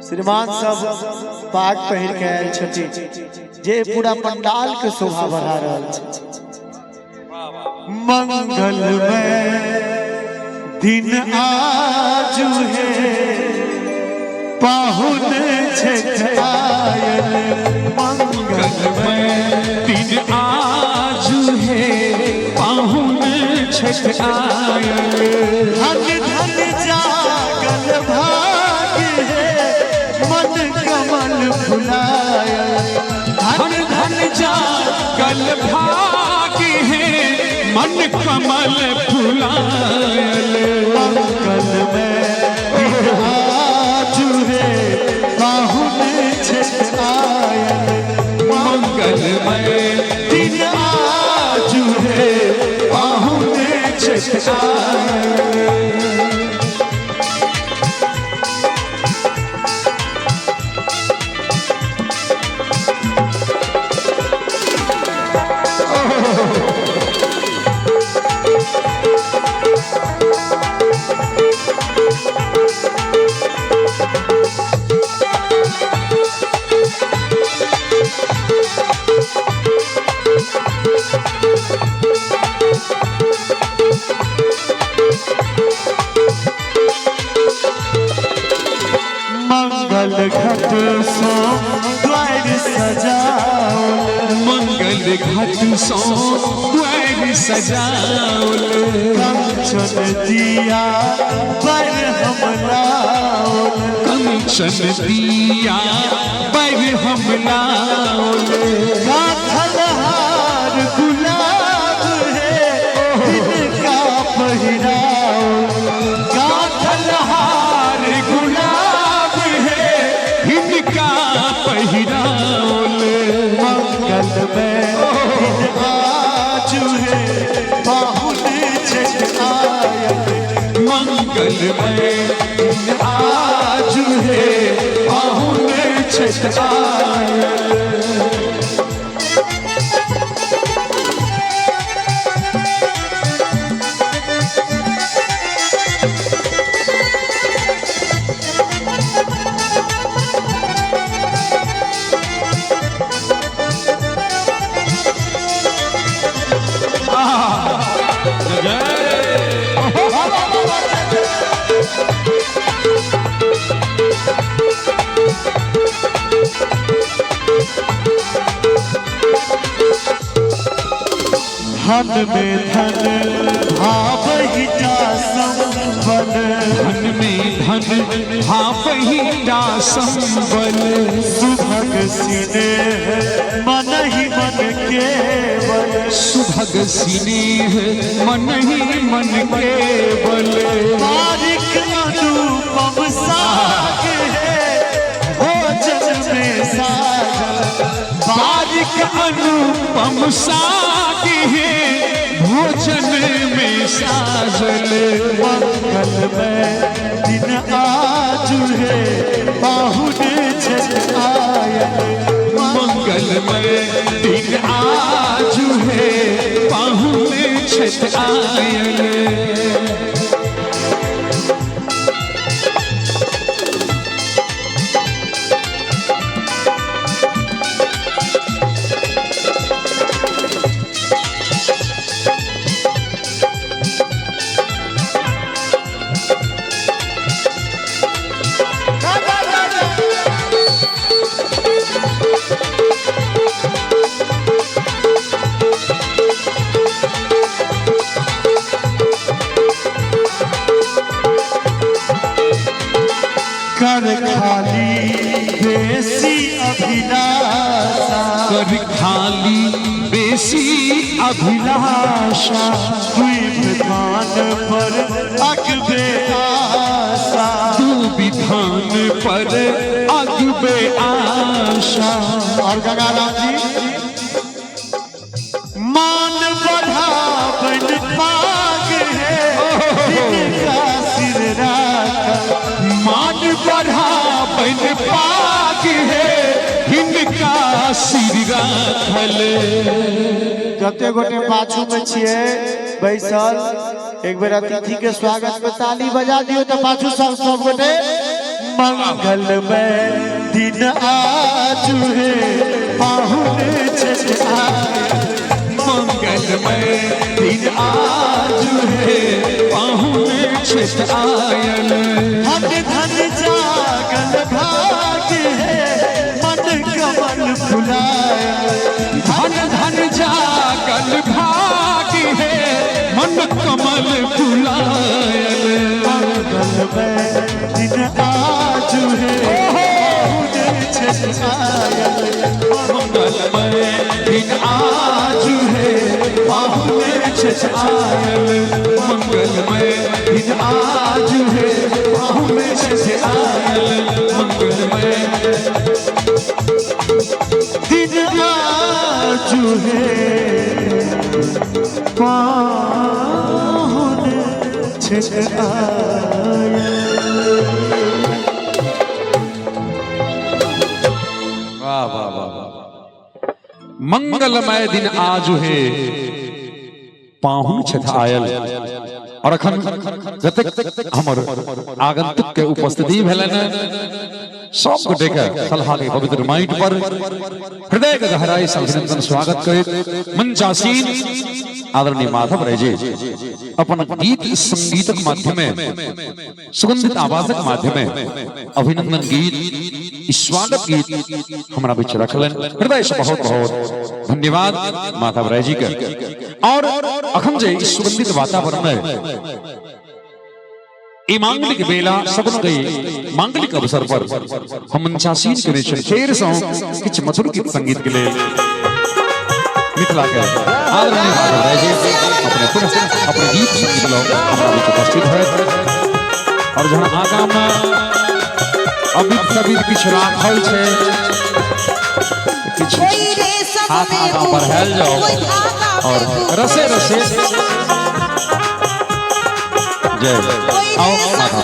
श्रीमान सब पाग पहिर के आयल छथिन जे पूरा पंडाल के शोभा बढ़ा रहल छै। मंगल में दिन आज है पाहुन छठ आयल। मंगल में दिन आज है पाहुन छठ आयल। धन धन जागल भाग्य है मन कमल फुलायल। धन धन जागल भाग्य है मन कमल फुलायल। मंगल में दिन आज है पाहुन छठ आयल। मंगल में दिन आज है पाहुन छठ आयल। मंगल घट सो द्वार सजाओल। मंगल घट सो द्वार सजाओल। कंचन दिया पर हम लाओल। कंचन दिया पर हम लाओल। गाथल हार गुलाब है तिनका पहिराओल। गाथल हार गुलाब है हिनका पहिराओल। मंगल में दिन आज है पाहुन छठ आयल। मंगल में दिन आज है पाहुन छठ आयल। धन में धन भावहि जा संबल। धन में धन भावहि संबल। सुभग सिनेह मन ही मन केवल। सुभग सिनेह मन ही मन केवल। बारिक अनुपम साग है भोजन में साजल। बारिक अनुपम साग है भोजन में साजल। मंगल में दिन आज है पाहुन छठ आयल। मंगल में दिन आज है पाहुन छठ आयल। कर खाली बेसी अभिलाषा। कर खाली बेसी अभिलाषा। दुई विधान पर अगबे आशा। तू विधान पर अगबे आशा। और गंगाराम जी मान बढ़ावन पाग है जिनका सिर राखा। मान बढ़ावन पाग है हिनका सिर राखल। जते गोटे पाछू में छियै बैसल एक बेर अतिथि के स्वागत में ताली बजा दियो तो पाछू सब सब गोटे मंगलमय दिन आज है पाहुन छठ आयल। मंगलमय दिन आज है पाहुन छठ आयल। धन धन जागल भाग्य है मन कमल फुलायल। धन धन जागल भाग्य है मन कमल फुलायल। मंगलमय दिन आज है पाहुन छठ आयल। मंगलमय दिन आज है पाहुन छठ आयल। मंगलमय दिन आज है पाहुन छठ आयल। मंगलमय दिन आज है पाहुन छठ आयल। वाह वाह वाह वाह। मंगलमय दिन आज है पाहुन छठ आयल। और अखन जतेक हमर आगंतुक के उपस्थिति भेलनि सब गोटे के सलहा के पवित्र माइट पर हृदय के गहराई से अभिनंदन स्वागत करैत मंचासीन आदरणीय माधव राय जी अपन गीत संगीतक माध्यमे सुगंधित आवाजक माध्यमे अभिनंदन गीत स्वागत गीत हमरा बीच रखलनि। हृदय से बहुत बहुत धन्यवाद माधव राय जी के। और अखन जे सुगंधित वातावरण में ई मांगलिक बेला सगन गई मांगलिक अवसर पर हम मंचासीन करे छे फेर सं किछु मधुर गीत संगीत के लेल मिथिला के आदरणीय माधव राय जी अपने पुनः अपने गीत संगीत लऽ हमरा बीच उपस्थित होयत। और जहन आगाँ में अभी सभी किछु राखल छै किछु हाथ आगाँ बढ़ायल जाओ और रसे रसे जय आओ माधव।